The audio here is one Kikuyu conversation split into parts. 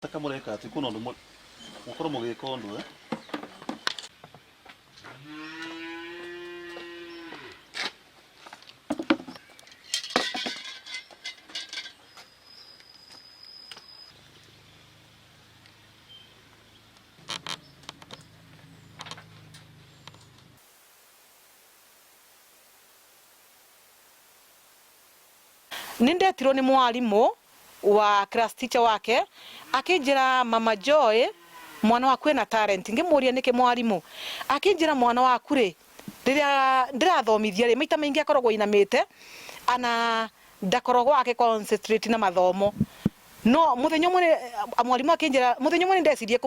Taka mũreka atĩ kwĩna ũndũ mũkorwo mũgĩka ũndũ eh? Nĩ ndetirwo nĩ mwarimũ wa class teacher wake akinjira, "Mama Joy, mwana waku ena talent." Ngimuria, "Niki mwarimu?" Akinjira, "Mwana waku ri, riria ndirathomithia ri, maita maingi akoragwo inamite ana ndakoragwo aki concentrate na mathomo. No muthenya umwe," mwarimu akinjira, "muthenya umwe ndecirie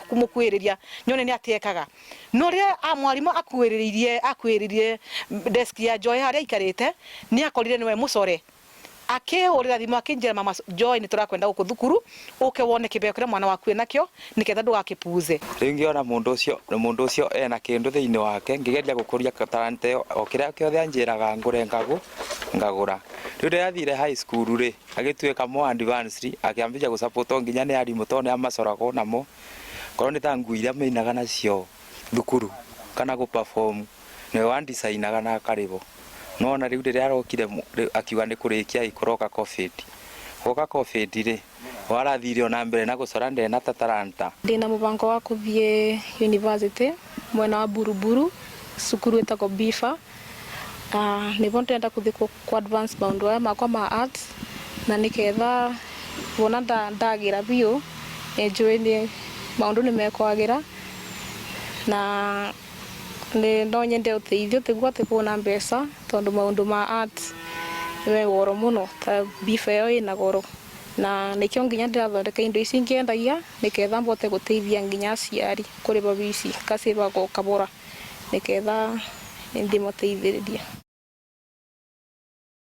kumukuiriria nyone ni atiekaga." No riria a mwarimu akuiririe desk ya Joy haria aikarite, ni akorire niwe mucore. Akihurira thimu akinjira, "Mama Joy, ni turakwenda guku thukuru uke wone kibeo kiria mwana waku enakio niketha ndugakipuze." Rĩu ngĩona mũndũ ũcio ena kĩndũ thĩinĩ wake, ngĩgeria gũkũria talanta ĩyo. O kĩrĩa kĩothe anjĩraga ngũre, ngagũra. Rĩu rĩrĩa athire high school rĩ, agĩtuĩka more advanced, akĩambĩrĩria gũsupportwo nginya nĩ arimũ tondũ nĩ amacoragwo namo, korwo nĩ ta nguo iria mainaga nacio thukuru kana gũ perform, nĩwe wandicainaga na akarĩhwo. Nona rĩu rĩrĩa arokire rĩu akiuga nĩ kũrĩkia ĩ, kũroka COVID. Gwoka COVID rĩ, warathire ona mbere na gũcora, ndena ta talanta. Ndina mũbango wa kũthiĩ university mwena wa Buruburu, cukuru ĩtagwo Bifa. Nĩvo ndĩrenda kũthiĩ ku advance maũndũ aya makwa ma arts, na nĩketha wona ndagĩra biũ, nĩnjũĩ nĩ maũndũ nĩ mekwagĩra. Na nĩ no nyende ũteithio, tiguo atĩ kuona mbeca, tondũ maũndũ ma art me goro mũno, ta Bifa ĩyo ĩna goro, na nĩkĩo nginya ndĩrathondeka indo ici ngĩendagia, nĩketha mbote gũteithia nginya aciari kũrĩba bici, ngacĩba o kabora, nĩketha ndĩmateithĩrĩria.